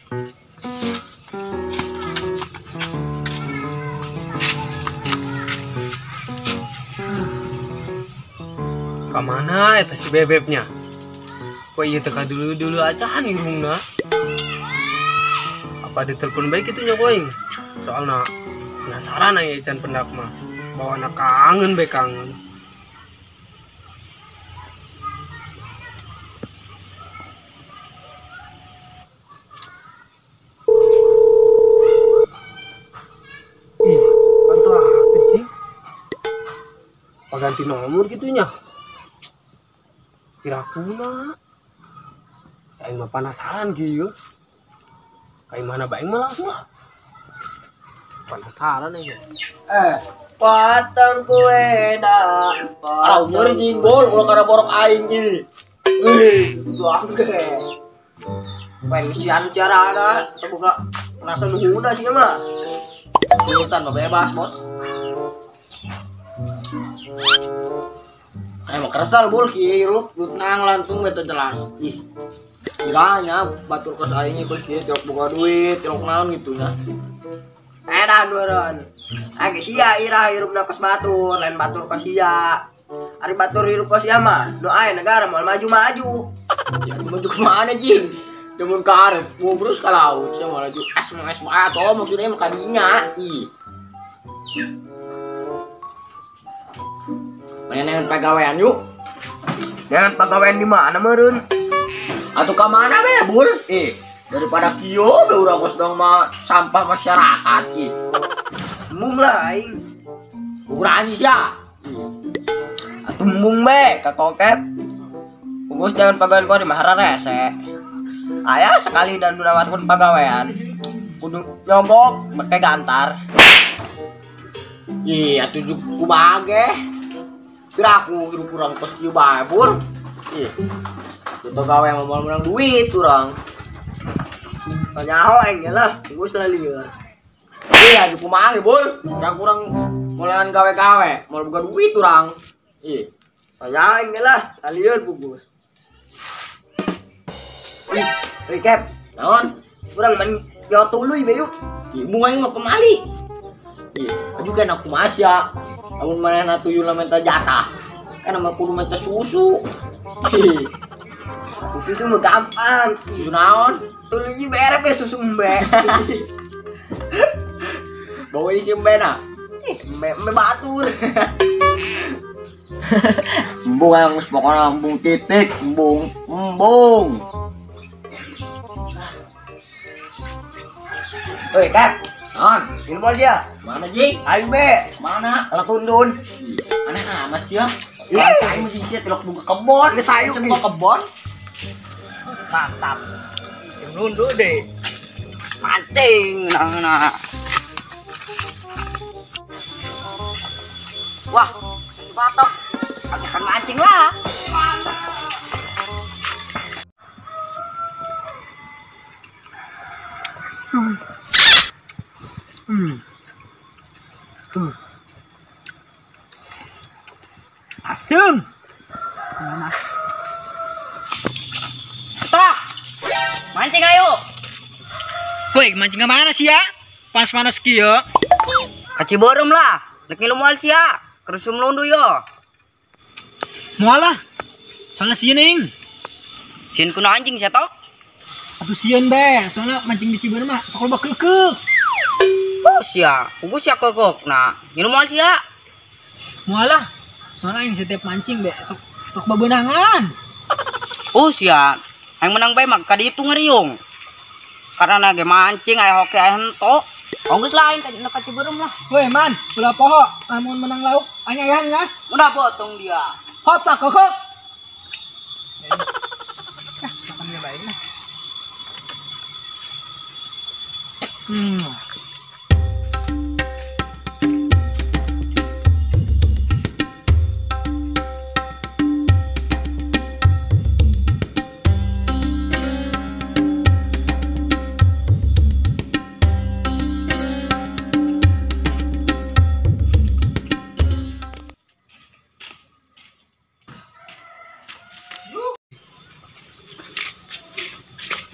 Kamana eta si bebebnya? Kok ieu teh dulu-dulu acan irungna? Apa ditelepon baik itu nya aing? Soalna penasaran aing can pendak mah. Bawa anak kangen bae kangen. Ih, kantor aktif jing. Apa ganti nomor gitunya? Kira-kira aing mah penasaran kieu. Kayak mana bae mah langsung lah. Penasaran aing. Potong kue dah. Arau nyeri jing bol ulah kana borok aing ieu. Wih, doang ge. Bae sian carana terbuka rasa nuhuna sih mah. Sultan mah bebas, Bos. Emang keresal bol kieu hirup nang lantung beta jelas. Ih. Kiranya batur kos aing terus kieu tilok boga duit, tilok naon gitu nya. Edan meureun. Age sia ira hirupna kos batur, lain batur kos sia. Ari batur hirup kos sia mah, nu aya negara moal maju-maju. Ya maju ke mana jing? Jamun ka arep, ngubrus ka laut sia mah laju es mah es mah atuh maksudnya mah kadinya. Ih. Mana pagawean yuk? Jangan pagawean di mana meureun? Atuh ka mana be, Bul? Daripada kieu be urang kos dong mah sampah masyarakat ih. Embung lah aing. Urang sia. Atuh embung be ka kokep. Pugus jangan pagawean kau di mahara rese. Aya sekali dan nawarkeun pagawean. Kudu nyogok make gantar. Ih, atuh juk kumaha ge? Kira aku hirup urang kos kieu bae, Bul. Ih. Itu gawe yang mau menang duit urang. Nyaho aing lah, geus lah lieur. Ih, atuh kumaha ge, Bul? Urang-urang molean gawe-gawe, moal boga duit urang. Ih. Nyaho aing lah, lieur bugus. Ih, recap. Naon? Urang man yo tuluy be yuk. Ih, mung aing mah pemali. Ih, aju kan aku mah sia. Lamun manehna tuyulna minta jatah. Kan mah kudu minta susu. Ih. Susu mah gampang. Susu naon? Tuluy bere be susu embe. Bawa isi embe na. Ih, embe batur. Embung yang geus pokona embung titik, embung, embung. Oi, Kap. Naon? Minum sia. Mana ji? Aing be. Mana? Ala tundun. Aneh amat sia. Ih, saya mah sia tilok buka kebon. Geus sayu buka kebon. Mantap. Sing nunduk deh. Mancing nah. Wah, si batok. Ajakan mancing lah. Asem. Tok. Mancing ayo. Woi, mancing ke mana sih ya? Panas-panas kieu. Ka Ciberem lah. Nek ngilu moal sia. Kerusum lundu yo. Moal lah. Soalnya sieun ing. Sieun kuno anjing sia tok. Atuh sieun be, soalnya mancing di Ciberem mah sok loba keukeuh. Oh sia, pugu sia keukeuh. Nah, ngilu moal sia. Moal lah. Soalnya ini setiap mancing be sok sok babeunangan. Oh sia, aing menang bae mah ka ditu ngeriung. Karena ge mancing aya hoki aya hento. Oh geus lah aing ka Ciberem lah. Woi man, ulah poho lamun menang lauk anyayan lah. Udah potong dia. Hop tak kokok. Nah, makannya baik lah.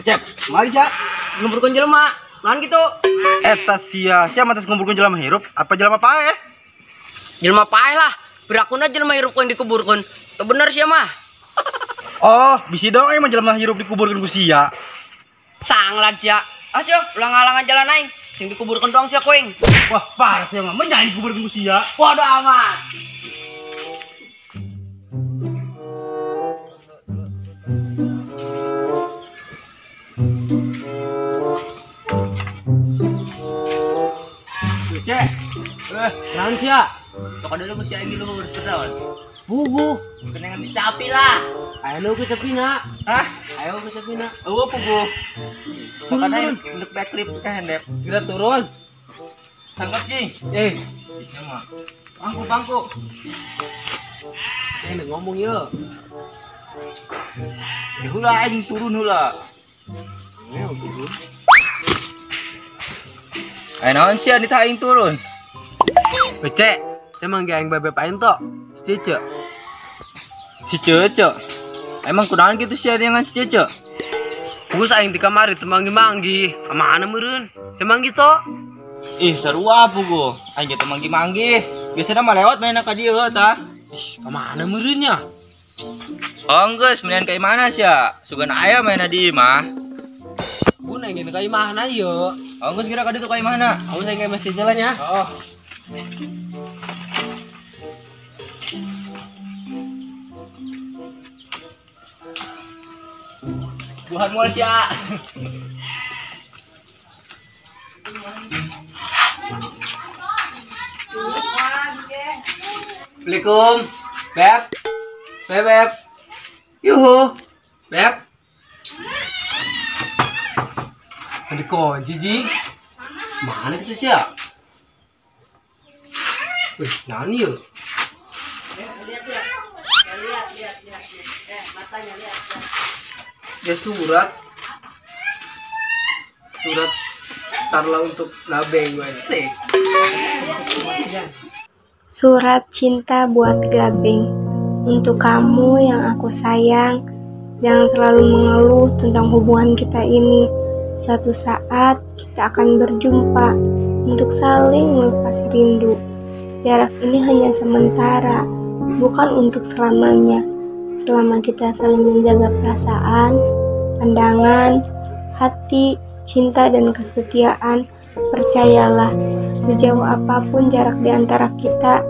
Cep, mari Cak. Nguburkeun jelema. Naon kitu? Eta sia, sia mah tos nguburkeun jelema hirup apa jelema paeh? Jelema paeh lah. Pirakuna jelema hirup yang dikuburkeun. Teu bener sia mah. Oh, bisi dong aing mah jelema hirup dikuburkeun ku sia. Sanglat sia. Asyo, ulah ngalangan jalan aing. Sing dikuburkeun doang sia kuing. Wah, parah sia mah. Menyain dikuburkeun ku sia. Bodoh amat. Cek. Naon sia? Toko dulu ku sia aing dulu bersawan. Bubu, kenangan dicapi lah. Ayo ku cepina. Hah? Ayo ku cepina. Eueuh puguh. Turun, turun. Untuk backflip ka handep. Segera turun. Sanggup jing. Bangku, bangku. Ngomong ye. Hula aing turun hula. Turun. Ayo naon sia ditah aing turun. Becek, saya manggil aing bebek aing tok. Si Cece. Si Cece. Emang kunaon gitu sia dengan si Cece? Gus aing di kamari teu manggi-manggi. Kamana meureun? Saya manggi tok. Ih, sarua puguh. Aing ge teu manggi-manggi. Biasana mah lewat mainna ka dieu tah. Ih, kamana meureun nya? Oh, geus mendingan ka imahna sia. Sugan aya mainna di imah. Bun aing ge ka imahna ieu. Oh, geus kira ka ditu ka imahna. Aku saya masih jalan ya. Oh. Buhan moal sia. Assalamualaikum. Beb. Beb, Beb. Yuhu. Beb. Ada kunci, Ji. Mana itu sih ya? Wih, nani yuk? Lihat, lihat. Matanya lihat. Ya surat. Surat Starla untuk Gabeng gue sih. Surat cinta buat Gabeng. Untuk kamu yang aku sayang, jangan selalu mengeluh tentang hubungan kita ini. Suatu saat kita akan berjumpa untuk saling melepas rindu. Jarak ini hanya sementara, bukan untuk selamanya. Selama kita saling menjaga perasaan, pandangan, hati, cinta, dan kesetiaan, percayalah, sejauh apapun jarak di antara kita,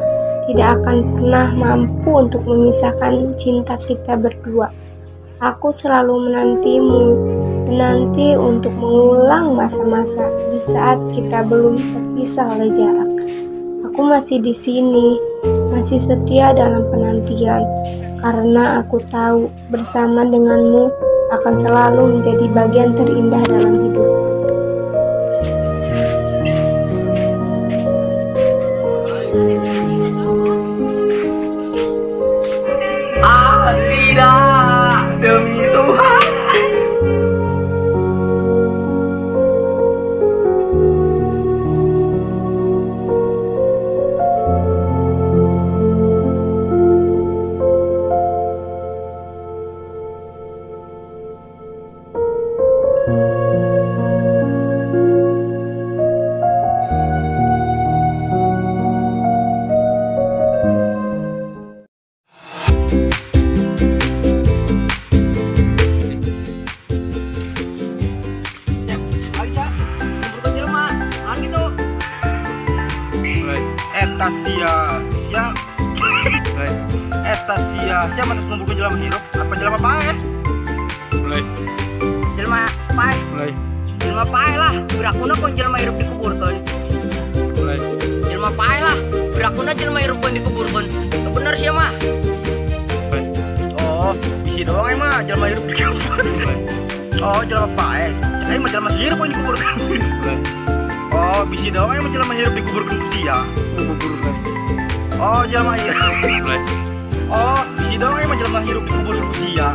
tidak akan pernah mampu untuk memisahkan cinta kita berdua. Aku selalu menantimu, menanti untuk mengulang masa-masa di saat kita belum terpisah oleh jarak. Aku masih di sini, masih setia dalam penantian, karena aku tahu bersama denganmu akan selalu menjadi bagian terindah dalam hidup. Ah, tidak, demi Tuhan. Eta sia, sia. Eta sia, sia mah ngumpulkeun jelema hirup apa jelema paeh? Mulai. Jelema paeh. Mulai. Jelema paeh lah, pirakuna kun jelema hirup dikuburkeun. Mulai. Jelema paeh lah, pirakuna jelema hirup kun dikuburkeun. Teu bener sia mah. Oh, bisi doang aing mah jelema hirup dikuburkeun. Oh, jelema paeh. Cek aing mah jelema hirup kun dikuburkeun. Oh, bisi doang aing mah jelema hirup dikuburkeun ku sia. Oh, jelema hirup. Oh, bisi doang aing mah jelema hirup dikuburkeun ku sia.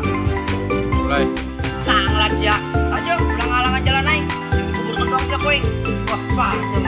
Sanglat sia. Ayo, ulah ngalangan jalan aing. Dikuburkeun doang sia kuing. Wah, parah.